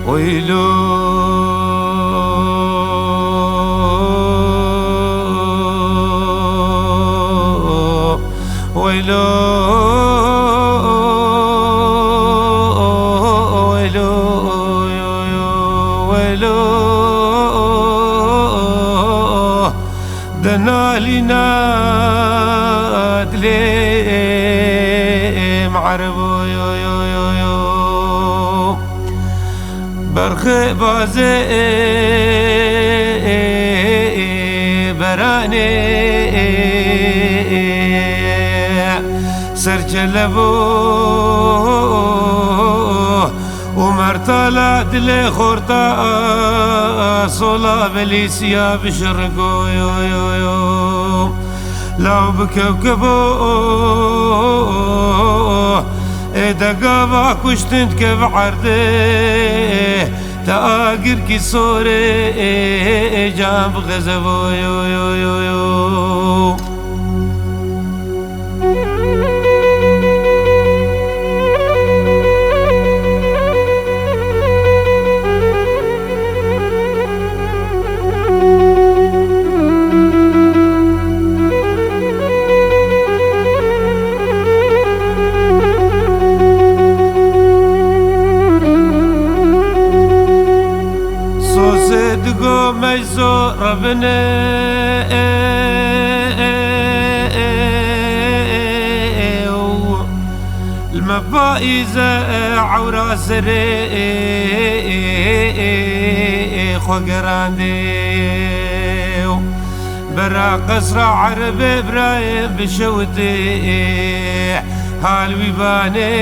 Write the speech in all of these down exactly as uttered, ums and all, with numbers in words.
Weylo, weylo, weylo, weylo, denalîna dilê me erebo, yo, yo, yo, yo. Berxê bazê beranê serçelebo û mertala dilê xorta sola belîsiya bişirgo, yo, yo, yo. Law bi kewkebo ê degava kuştin dikev erdê, te agirkî sorê ê can bi xezevo, yo, yo, yo, yo. Sosê digo meyso rebine li me payîze ewra serê xwe gerandê. Bera qesra erebê birayê bişewitê hal wî banê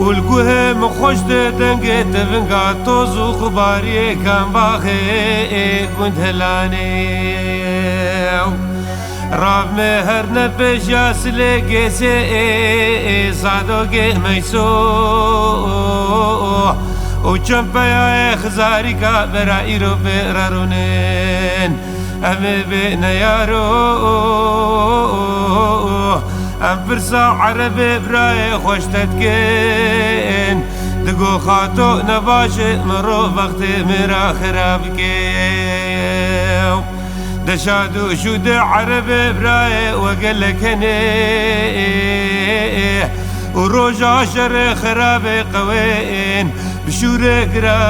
û li guhê min xweş de dengê tevinga toz û xibariyê kambaxê gund helanê. Rav me her ne pêşiya silê gêsê ê, ê, sadogê meyso û çempeya ê xizarîka bera îro bê rerûnin. Em ê bê neyaro, em pirsa erebê birayê xweş te dikin. Digo xato nebaşe miro vextê mêra xirab ke. Deşa dû şûdê erebê birayê we gelek hene û roja şerê xirabê qewên bi şûrê gira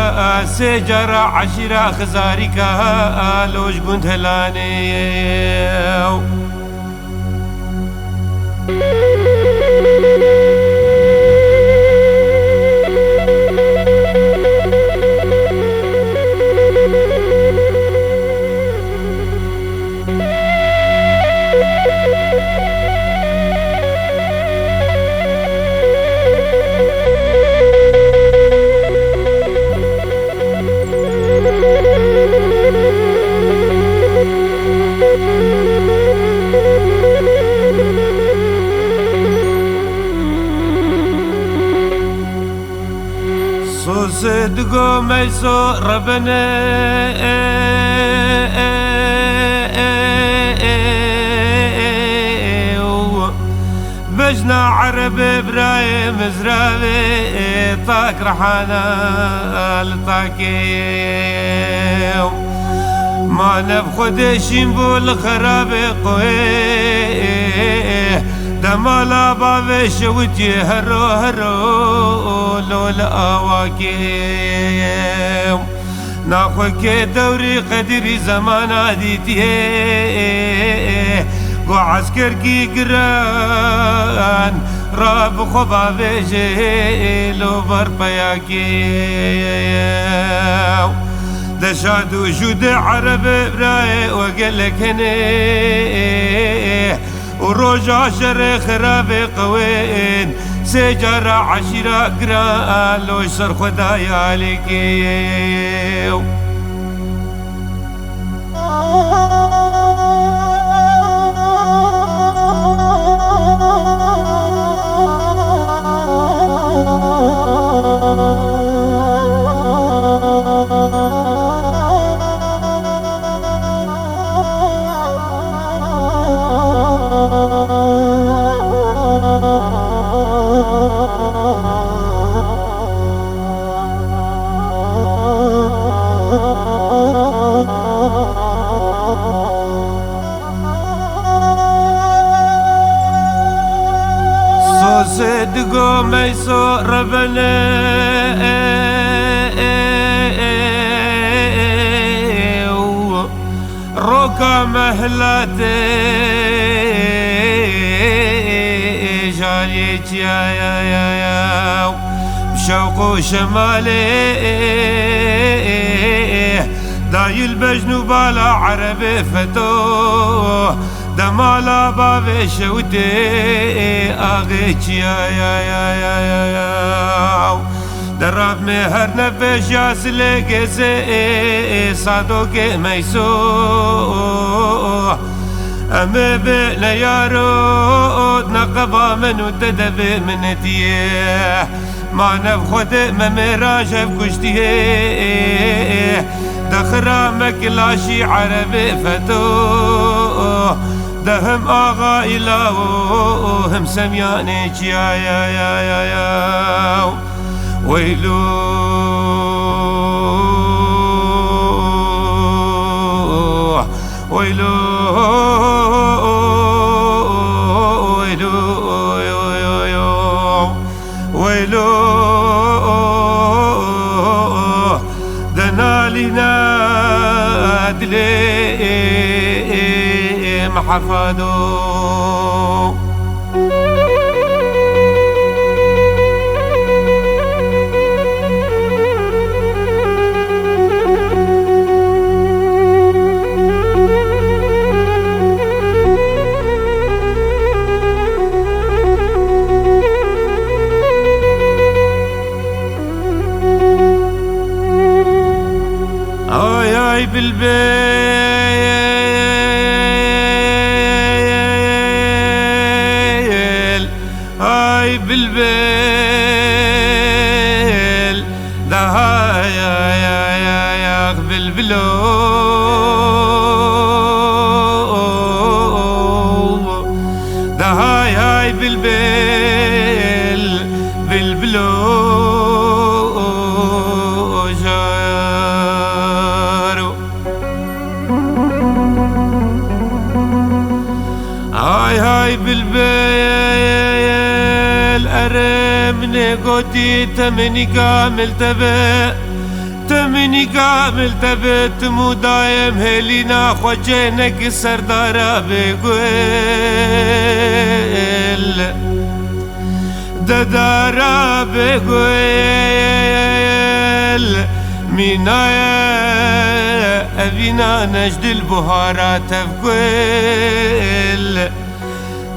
sê cara eşîra xizarîka loj gund helanê. Sosê digo meyso rebene bejna erebê birayê mizravê tak rehana li takê. Ma nev xwedê şîn bû li xerabê qoyê. Demala bavê şewitiyê hero hero lo li awakê. Naxwekê dewrî qedirî zemana dîtiyê. Go eskerkî giran ra bi xwe bavêjê lo ber peyakê. Deşa dû jûdê erebê birayê we gelek hene û roja şerê xirabê qewên sê cara eşîra giran lo ji ser xwe daye alêkê. Sê digo meyso rebene, roka mehlatê, jariyê çiya ya ya ya, bi şewq û şemalê dayil bejn û bala erebê feto. Demala bavê şewtê axê çiya ya ya ya ya. Derab me her nefeşya silê gezê sadokê meyso. Em ê bê ne yaro, ne qeva min û te devê min diye. Ma nev Xwedê me mêran jev kuştiye. De xira me kilaşî erebê feto. De him axa îlawo, him semyanê çiya ya ya ya ya. Weylo, weylo, weylo, yo yo yo. Weylo, denalîna dilê mehefado. Ay ay bilbil, ay bilbil, daha ay ay ay ay ah bilbilo. De hay hay bilbil, bilbilo jaro. Hay hay bilbil, ere min ê gotî te min î kamil te be. Te min î kamil te bi tim û dayem hêlîna xwe çê neke serdara bêguhêl. Dedara bêguhêl mînaye evîna nejdil buhara tevguhêl.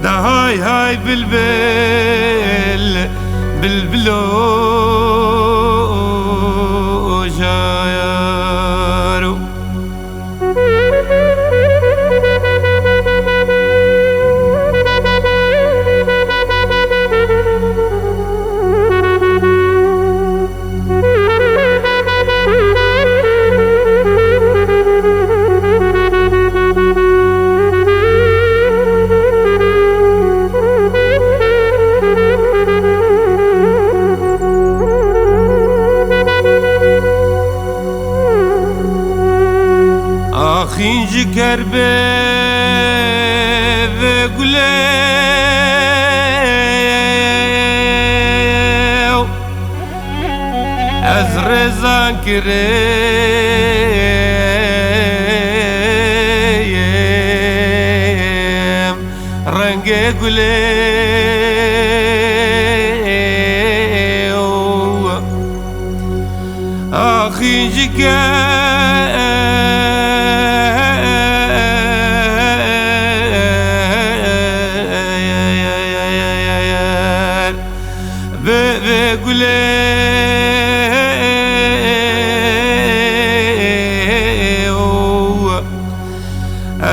De hay hay bilbil, bilbilo jayaro. Axîn ji kerbê vê gulê. Ez rêzan kirêyim rengê gulê. Axîn ji ke Vê, vê gulê û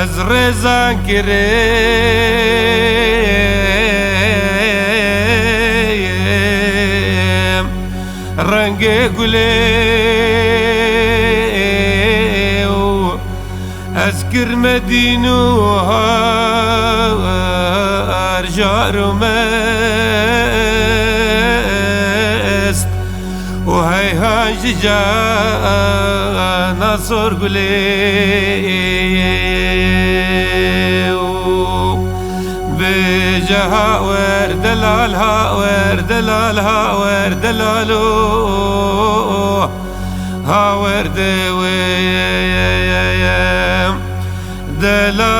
ez rêzan kirêyim rengê gulê û Ez kirme dîn û har jar û mest û heyhan ji cana sor gulê û Bêje ha wer delal, ha wer delal, ha wer delalo. Ha wer de wê delal.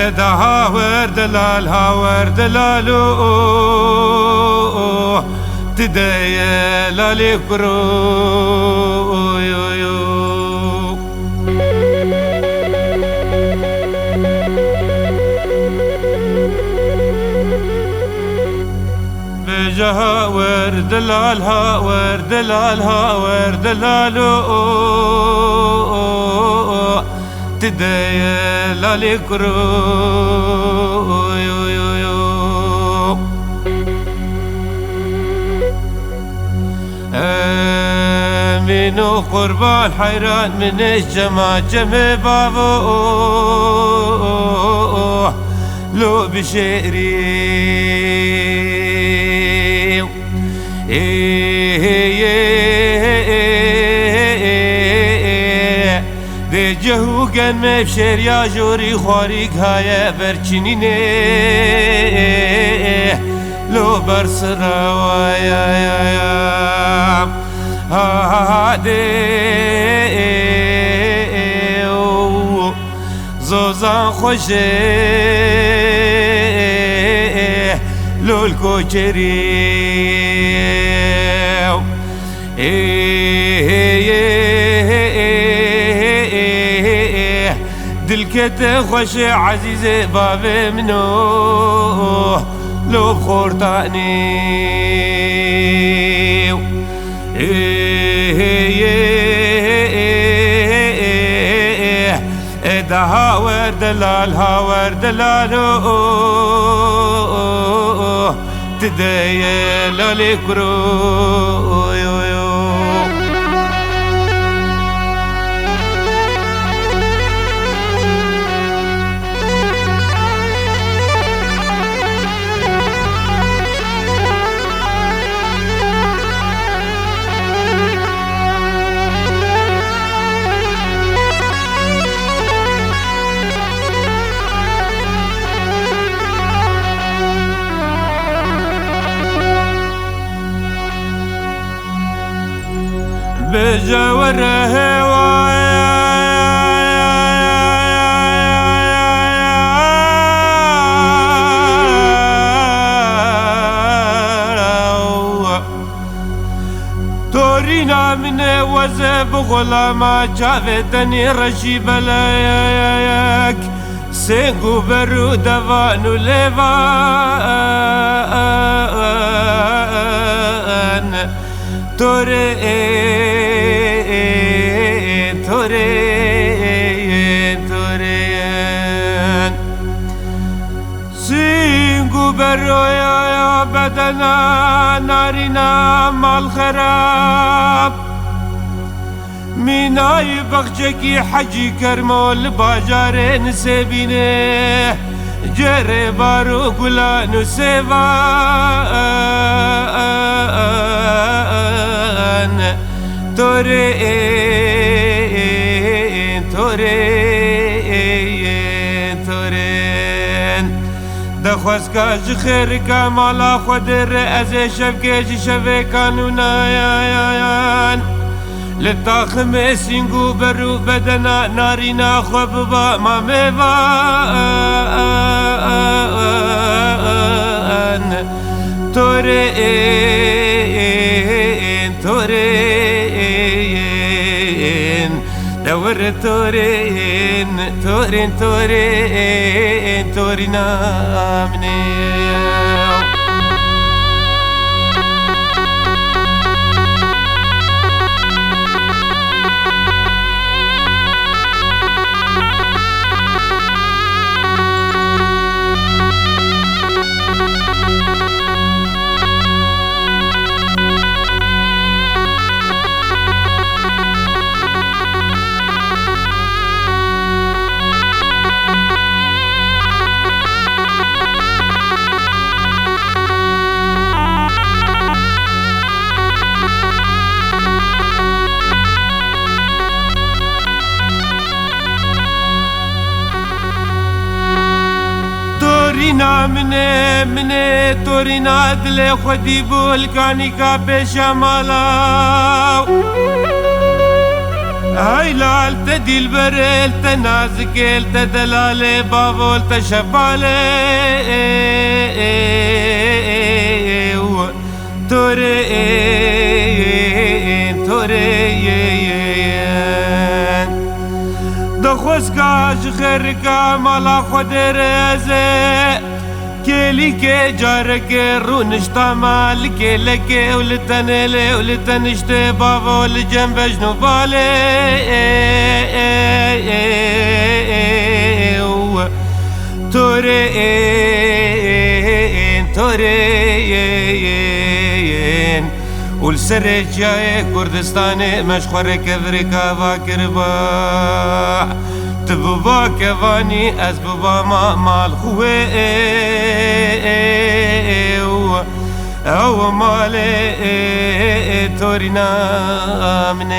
Eda ha wer delal, ha wer delalo. Ti de ye lalê kuro. Bêje ha wer delal, ha wer delal, ha wer delalo. Ti de ye lalê kuro. Emîno qurban heyran min ê cema cemê bavo. Lo bişêrî. Ê, ê, ê, ê, ê, ê. Dê ceh û gen mevşeriya jorî xwarî gaye berçinînê. Lo ber sira waya ya ya. Ha, ha, ha, dê, ê, ê, ê, û. Zozan xweş e, lol koçerî. Ê, ê, ê, ê, ê, ê, dilkete xweş e, ezîzê bavê min o, lov xortanî. Ê, ê, ê, ê, ê, ê, ê, ê, daha wer delal, ha wer delal, o, o, o, o, ti de ye lalê kuro, o, o, o. Bêje were hewa. Torîna min e weze bi xulama çavê tenê reşî belek. Sêng û ber û devan û lêvan. Torê, torê, torê. Sêng û beroya ya bedena narîna mal xerab. Mînayî bexçekî hecî kermo li bajarê nisêbîne. Cerê bar û gulan û sêvan. Torê, torê, torên. Dexwazka ji xêrika mala xwe dêre ez ê şevkê ji şevêkan û nayayan. Li taximê sîng û ber û bedena narîna xwe biba ma mêvan. Torê, torê, torên, dewir torên, torên, torên, torîna min ê. Torîna min e, min e, torîna dilê xwedî bû, li kanîka pêşa mala. Hey lal, te dîlber e, te nazik e, te delal e, bavo, te şefal e. Torên, torên. Daxwazka ji xêrika mala Xwedê re ez ê. Kêlîkê careke rûnişta me li kêlekê û li tenêlê û li teniştê bavo li cem vejn û valê. Torên, torên. Û li ser rêçiyayê Kurdistanê me ji xwe re kevirê kava kiriba. Tu biba kevanî, ez bibama mal xwe. Ew malê torîna min e.